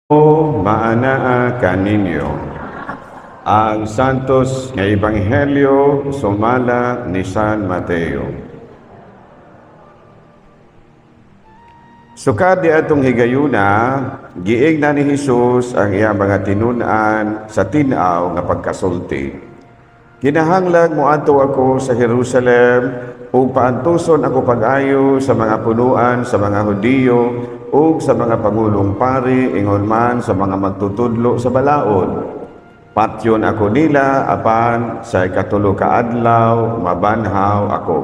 Maanaa kaninyo. Ang Santos nga Ebanghelyo sumala ni San Mateo. Sukad atong higayuna, giingnan ni Hesus ang iyang mga tinun-an sa tin-aw nga pagkasulti. "Kinahanglan moadto ako sa Jerusalem ug paantuson ako pag-ayo sa mga punuan sa mga Hudiyo ug sa mga pangulong pari, ingon man sa mga magtutudlo sa balaod. Patyon ako nila, apan sa ikatulo ka adlaw mabanhaw ako."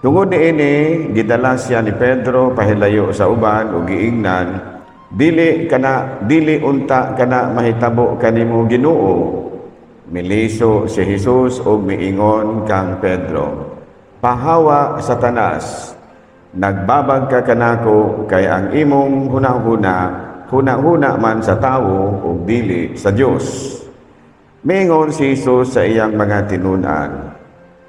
Tungod niini, gidala siya ni Pedro pahilayo sa uban ug giingnan, "Dili kana, dili unta kana mahitabo kanimo, Ginoo." Miliso si Jesus ug miingon kang Pedro, "Pahawa, Satanas! Nagbabag ka kanako, kay ang imong hunahuna, hunahuna man sa tawo ug dili sa Dios." Miingon si Jesus sa iyang mga tinun-an,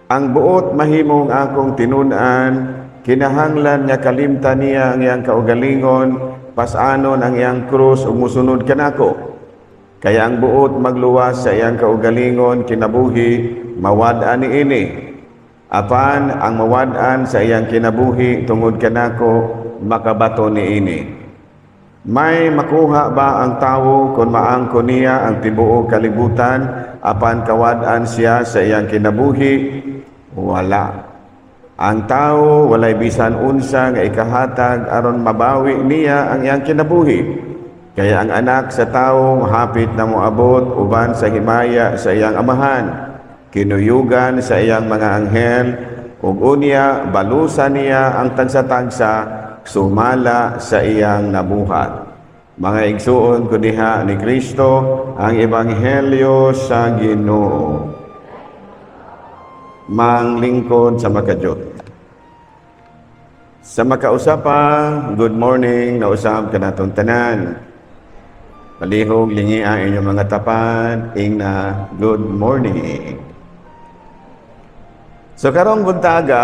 "Ang buot mahimong akong tinun-an, kinahanglan nga kalimtan niya ang iyang kaugalingon, pas-anon ang iyang krus ug musunod kanako. Kaya ang buot magluwas sa iyang kaugalingon kinabuhi, mawad-an niini. Apan ang mawad-an sa iyang kinabuhi tungod kanako, makabato niini. May makuha ba ang tawo kung maangko niya ang tibuok kalibutan apan kawad-an siya sa iyang kinabuhi? Wala. Ang tao walay bisan unsa nga ikahatag aron mabawi niya ang iyang kinabuhi. Kaya ang Anak sa Tawo hapit na moabot uban sa himaya sa iyang Amahan, kinuyugan sa iyang mga anghel, ug unya balusan niya ang tagsa-tagsa sumala sa iyang nabuhat." Mga igsuon ko diha ni Kristo, ang ebanghelyo sa Ginoo. Manglingkod sa makajot. Sa makausa pa, good morning, nausab kanatong tanan. Palihog lingi ang inyong mga tapad, ingna, good morning. So karong buntaga,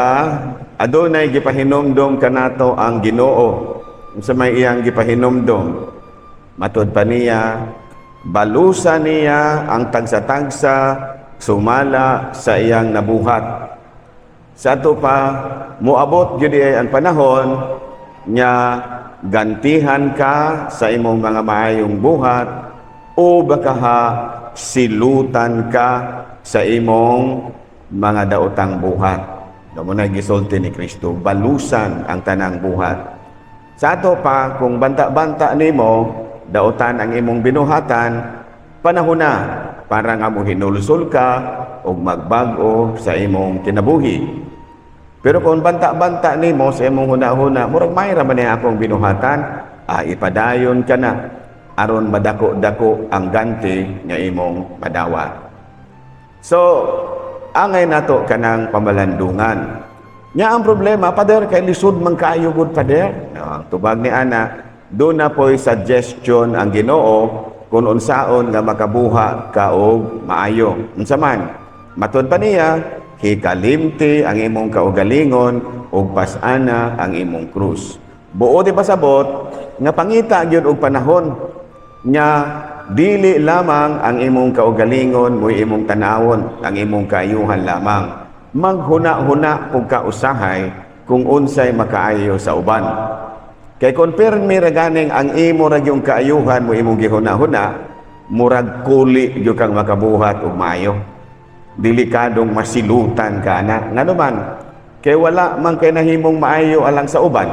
adunay gipahinumdom kanato ang Ginoo. Unsa may iyang gipahinumdom? Matud pa niya, balusa niya ang tagsa-tagsa sumala sa iyang nabuhat. Sa ato pa, moabot gyud ay ang panahon nga gantihan ka sa imong mga maayong buhat o baka ha silutan ka sa imong mga daotang buhat. Mao na gisulti ni Kristo, balusan ang tanang buhat. Sa ato pa, kung banta-banta nimo, daotan ang imong binuhatan, panahon na para nga mo hinulsol ka o magbag-o sa imong kinabuhi. Pero kung banta-banta nimo sa imong huna-huna, murag may ra man niya akong binuhatan, ipadayon ka na aron madako-dako ang ganti nga imong madawat. So, angay nato kanang pamalandungan. Nya ang problema, Pader, kay lisod man kaayo gud, Pader. No, ang tubag ni ana, duna po'y suggestion ang Ginoo kung unsaon nga makabuhat ka og maayo. Unsa man? Matud pa niya, hikalimti ang imong kaugalingon ug pas-ana ang imong krus. Buot ipasabot nga pangita gyud og panahon nga dili lamang ang imong kaugalingon mo'y imong tanawon, ang imong kaayuhan lamang. Maghuna-huna pug ka usahay kung unsay makaayo sa uban. Kay kung pirmi ra ganing ang imo ra gyung kaayuhan mo imong gihuna-huna, murag kuli gyud kang makabuhat og maayo. Delikadong masilutan ka ana. Ngano man? Kay wala man kay nahimong maayo alang sa uban.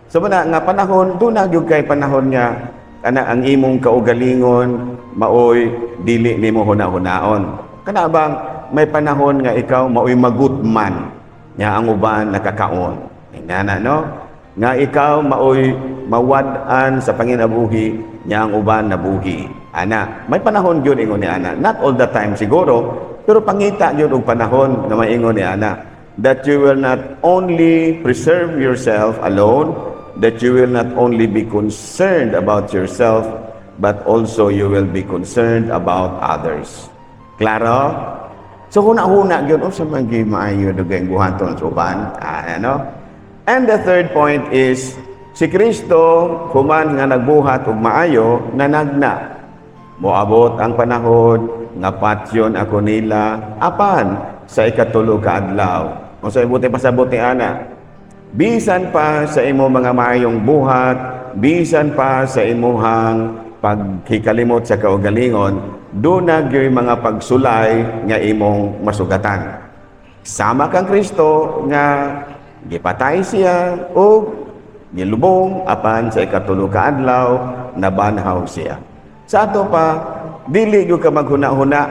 So na nga panahon, duna gyud kay panahon nga ana ang imong kaugalingon maoy dili nimo huna-hunaon. Kana bang may panahon nga ikaw maoy magutman nya ang uban nakakaon? Ingana, no? Nga ikaw maoy mawad-an sa panginabuhi nya ang uban nabuhi. Ana, may panahon gyud ingon ni ana. Not all the time siguro, pero pangita gyud og panahon nga maingon ni ana that you will not only preserve yourself alone, that you will not only be concerned about yourself, but also you will be concerned about others. Klaro? So huna-huna gyud, unsa man gyud maayo dugay buhaton sa uban, ano? And the third point is Si Kristo, human nga nagbuhat og maayo, nanagna. Moabot ang panahon nga patyon ako nila apan sa ikatulo ka adlaw. Unsa buot pasabot ni ana? Bisan pa sa imo mga maayong buhat, bisan pa sa imuhang pagkikalimot sa kaugalingon, duna gyoy mga pagsulay nga imong masugatan. Sama kang Kristo nga gipatay siya o gilubong, apan sa ikatulo ka adlaw nabanhaw siya. Sa ato pa, dili gyud ka maghuna-huna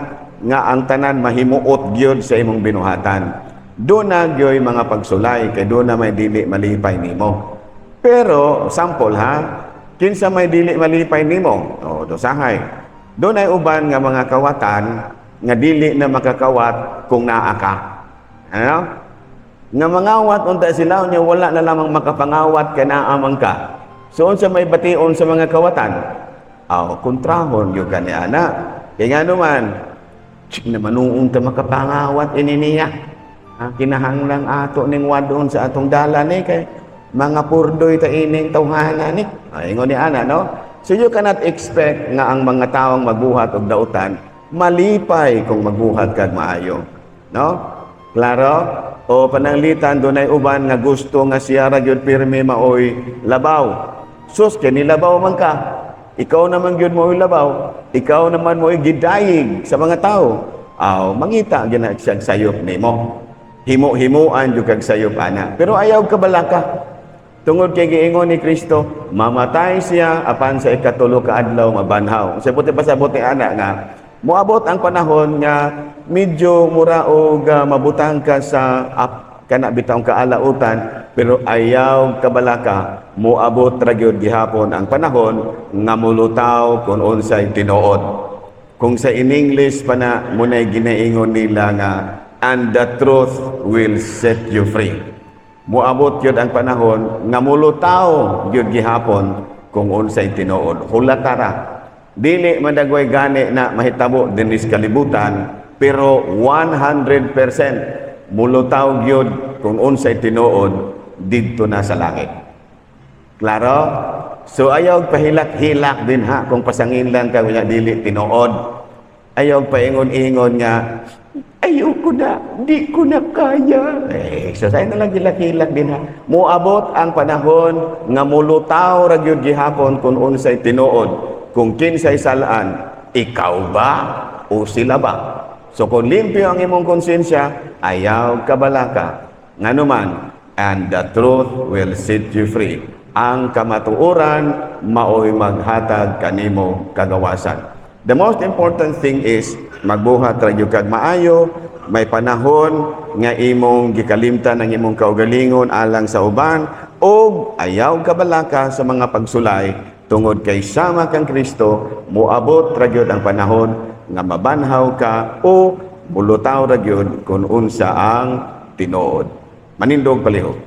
nga ang tanan mahimuot gyud sa imong binuhatan. Duna gyoy mga pagsulay kay duna may dili malipay nimo. Pero sample ha, kinsa may dili malipay nimo? O dosahay. Dunay uban nga mga kawatan nga dili na makakawat kung naa ka. Ano? Nga mangawat unta sila, nya wala na lamang makapangawat kay naa man ka. So unsa may bation sa mga kawatan? Aw, kontrahon gyud ka ni ana. Kay ngano man, tsik na manuong ta makapangawat ini niya. Ah, kinahanglang ato ning wadon sa atong dalan ni kay mga purdoy ta ining tawhana ni. Ay, ingon ni ana, no? So you cannot expect nga ang mga taong magbuhat og dautan malipay kung magbuhat kag maayo. No? Klaro? O pananglitan dunay uban nga gusto nga siya ra gyud pirmi maoy labaw. Sus, kay nilabaw man ka. Ikaw naman gyud mo'y labaw. Ikaw naman mo'y gidayig sa mga tao. Aw, mangita gyud na siyang sayop nimo. Himo-himuan jud kag sayop ana. Pero ayaw kabalaka. Tungod kay giingon ni Kristo, mamatay siya apan sa ikatulo ka adlaw mabanhaw. Sa buot pasabot ni ana nga moabot ang panahon nga medyo mura og mabutang ka sa ap, kana bitawng kaalautan, pero ayaw kabalaka, moabot ra gyud gihapon ang panahon nga mulutaw kung unsay tinuod. Kung sa in English pa na munay ginaingon nila nga "And the truth will set you free." Moabot gyud ang panahon nga mulutaw gyud gihapon kung unsay tinuod. Hulata ra. Dili madagway gani na mahitabo dinhi sa kalibutan, pero 100% mulutaw gyud kung unsay tinuod didto na sa langit. Klaro? So ayaw pahilak-hilak din ha kung pasangin lang ka nga dili tinuod. Ayaw paingon-ingon nga ayoko na, di ko na kaya. Eh, so say na lang hilak-hilak din ha. Moabot ang panahon nga mulutaw ra gyud gihapon kung unsay tinuod. Kung kinsay salaan, ikaw ba o sila ba? So kung limpyo ang imong konsensya, ayaw kabalaka. Nganuman, and the truth will set you free. Ang kamatuoran maoy maghatag kanimo kagawasan. The most important thing is magbuhat ra gyud kag maayo, may panahon nga imong gikalimtan ang imong kaugalingon alang sa uban, ug ayaw kabalaka sa mga pagsulay tungod kay sama kang Kristo, moabot ra gyud ang panahon nga mabanhaw ka o mulutaw ra gyud kung unsa ang tinuod. Manindog palihog.